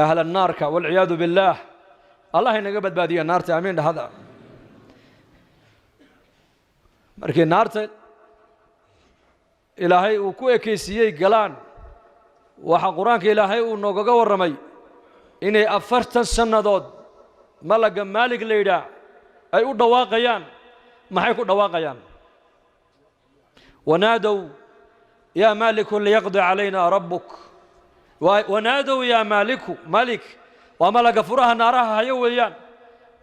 Ahla naarka, walciyaadu billaah, Allah inaga badbaadiya naarta, aamiin dhahada. Markii naarta Ilaahay uu ku ekaysiiyey galaan, waxaa Qur-aanka Ilaahay uu noogaga warramay inay 40 sannadood malaga Maalig la yidhaah ay u dhawaaqayaan. Maxay ku dhawaaqayaan? Wanaadow yaa maaliku liyaqdi calayna rabbuk. Wanaadow yaa maaliku, maalik waa malaga furaha naaraha hayo weeyaan.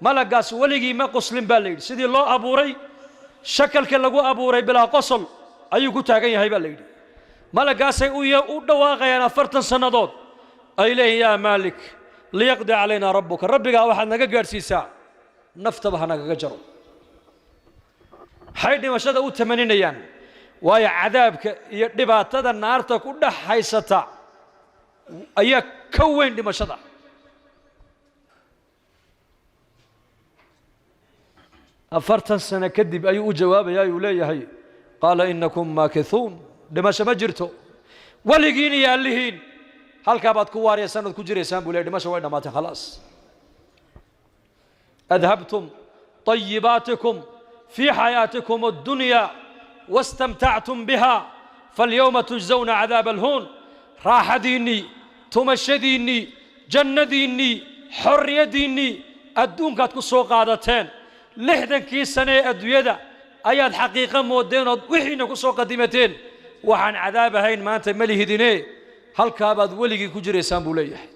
Malagaas weligii ma qoslin baa la yidhi. Sidii loo abuuray, shakalka lagu abuuray, bilaa qosol ayuu ku taagan yahay baa la yidhi. Malagaasay u dhawaaqayaan 40 sannadood, ay leeyihin: "Yaa maalik liyaqdi calayna rabbuka, rabbigaa waxaad naga gaadhsiisaa naftaba ha nagaga jaro." Maxay dhimashada u tamaninayaan? Waayo, cadaabka iyo dhibaatada naarta ku dhex haysata ayaa ka weyn dhimashada. 40 sano kadib ayuu u jawaabayaa, uu leeyahay: "Qaala inakum maakithuun." Dhimasho ma jirto, weligiin iyo allihiin halkaa baad ku waaryaysaan ood ku jiraysaan buu leeyahy. Dhimasho way dhammaatay, khalaas. Adhabtum طayibaatikum fii xayaatikum addunya wastamtactum biha falyowma tujzawna cadaaba alhuun. Raaxadiinnii, tumashadiinnii, jannadiinnii, xorriyaddiinnii adduunkaad ku soo qaadateen, 60kii sane ee adduunyada ayaad xaqiiqo moodeen ood wixiina ku soo qadimateen. Waxaan cadaab ahayn maanta ma lihidine, halkaabaad weligii ku jiraysaan buu leeyahay.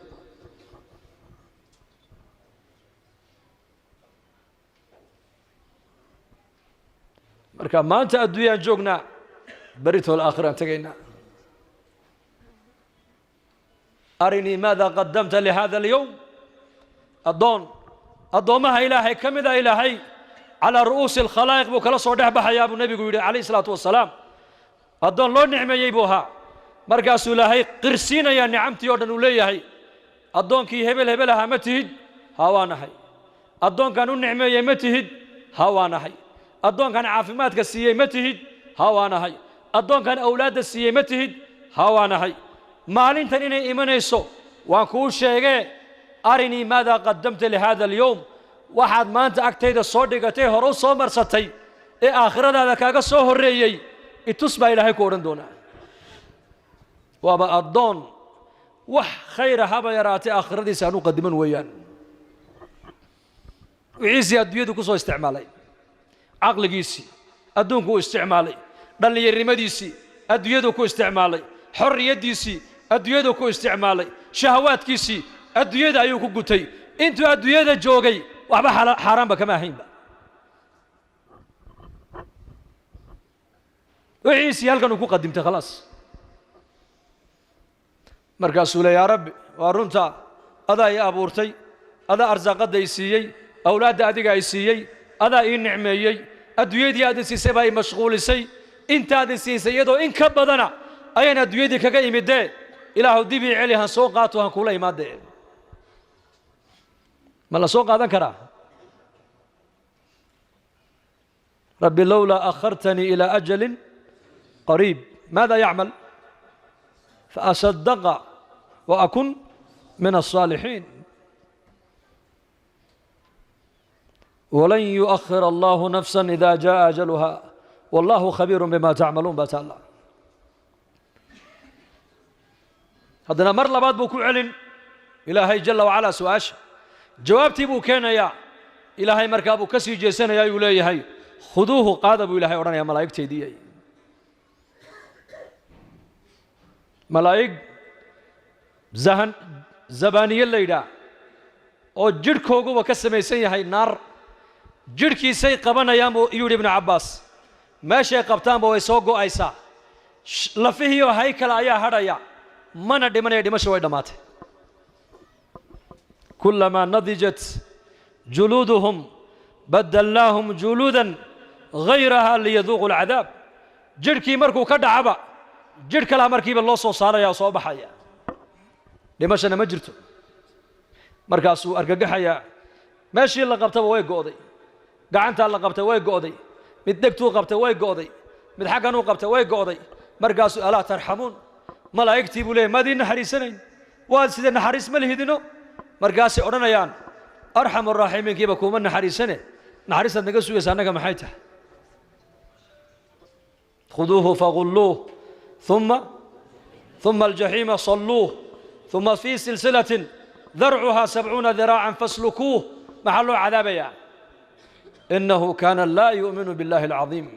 Marka maanta adduunyaan joognaa, beritool aakhiraan tegaynaa. Arinii maada qadamta lihada alyowm. Addoon addoommaha Ilaahay ka mida Ilaahay calaa ru'uusi alkhalaa'iq buu kala soo dhex baxayaa buu nebigu yidhi calayhi isalaatu wasalaam. Addoon loo nicmeeyey buu ahaa. Markaasuu Ilaahay qirsiinayaa nicamtii oo dhan, uu leeyahay: "Addoonkii hebel hebel ahaa ma tihid?" "Ha, waa nahay." "Addoonkan u nicmeeyey ma tihid?" "Ha, waa nahay." "Addoonkan caafimaadka siiyey ma tihid?" "Ha, waa nahay." "Addoonkan awlaadda siiyey ma tihid?" "Ha, waa nahay." "Maalintan inay imanayso waan kuu sheegee, arinii maada qadamta lihada alyowm. Waxaad maanta agtayda soo dhigatay, hore u soo marsatay ee aakhiradaada kaaga soo horreeyey itus," baa Ilaahay ku odhan doonaa. Waaba addoon wax khayra haba yaraatay aakhiradiisa aan u qadiman weeyaan. Wixiisii adduunyadu ku soo isticmaalay, caqligiisii adduunku u isticmaalay, dhallinyarnimadiisii adduunyadu ku isticmaalay, xorriyaddiisii adduunyadu ku isticmaalay, shahawaadkiisii adduunyada ayuu ku gutay. Intuu adduunyada joogay waxba xaaraanba kama ahaynba. Wixiisii halkan uu ku qadimtay, khalaas. Markaasuu le: "Yaa Rabbi, waa runta, adaa ii abuurtay, adaa arsaaqadda i siiyey, awlaadda adiga i siiyey, adaa ii nicmeeyey. Adduunyadii aad i siisay baa i mashquulisay. Intaad i siisay iyadoo in ka badana ayaan adduunyadii kaga imidee, Ilaahu dib ii celi, han soo qaato, han kula imaadee." Ma la soo qaadan karaa? "Rabbi lowlaa akhartanii ilaa ajalin qariib." Maada yacmal? "Faasadaqa wa akun min الصaalixiin." Walan yuؤkhir allahu nafsa ida jaءa ajaluha wallahu khabiiru bima tacmaluun baa taala. Haddana mar labaad buu ku celin Ilaahay jala wacalaa su-aasha, jawaabtii buu keenayaa. Ilaahay markaa buu ka sii jeesanayaa, ayuu leeyahay: "Khuduuhu," qaada buu Ilahay odhanaya malaa'igteydii. Malaa'ig zahan zabaaniye la yidhaah oo jidhkooguba ka samaysan yahay naar, jidhkiisay qabanayaan buu yidhi Ibnu Cabbaas. Meeshay qabtaanba way soo go'aysaa, lafihiioo haykala ayaa hadhaya, mana dhimanaya. Dhimasho way dhammaatay. Kulamaa nadijat juluuduhum badalnaahum juluudan hayraha liyaduuqu alcadaab. Jidhkii markuu ka dhacaba, jidh kalaa markiiba loo soo saaraya oo soo baxaya. Dhimashana ma jirto. Markaasuu argagaxayaa. Meeshii la qabtaba way go'day, gacantaa la qabtay way go'day, mid dhegtuu qabtay way go'day, mid xagganuu qabtay way go'day. Markaasuu: "Alaa tarxamuun?" Malaa'igtii buu leeyay: "Maad ii naxariisanayn? Waa sidee? Naxariis ma lihidino. Markaasay odhanayaan: Arxam araaximiinkiiba kuuma naxariisane, naxariistaad naga sugaysa annaga maxay tahay? Khuduuhu fagulluuh, ثم الجحيم صلوه، ثم في سلسلة ذرعها 70 ذراعا فاسلكوه. محل عذابيا إنه كان لا يؤمن بالله العظيم،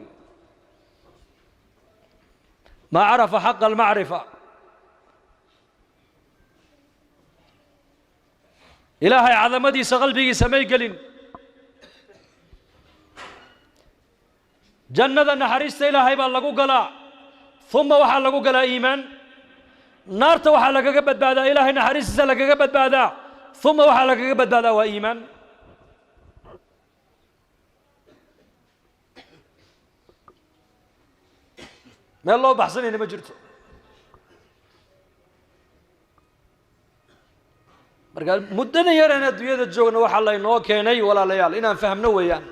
ما عرف حق المعرفة. Ilaahay cadamadiisa qalbigiisa may gelin. Jannada naxariista Ilaahay baa lagu galaa, uma waxaa lagu galaa iimaan. Naarta waxaa lagaga badbaadaa Ilaahay naxariistiisa lagaga badbaadaa, uma waxaa lagaga badbaadaa waa iimaan. Meel loo baxsanayna ma jirto. Marka muddada yareen adduunyada joogna, waxaa laynoo keenay, walaalayaal, inaan fahmno weeyaan.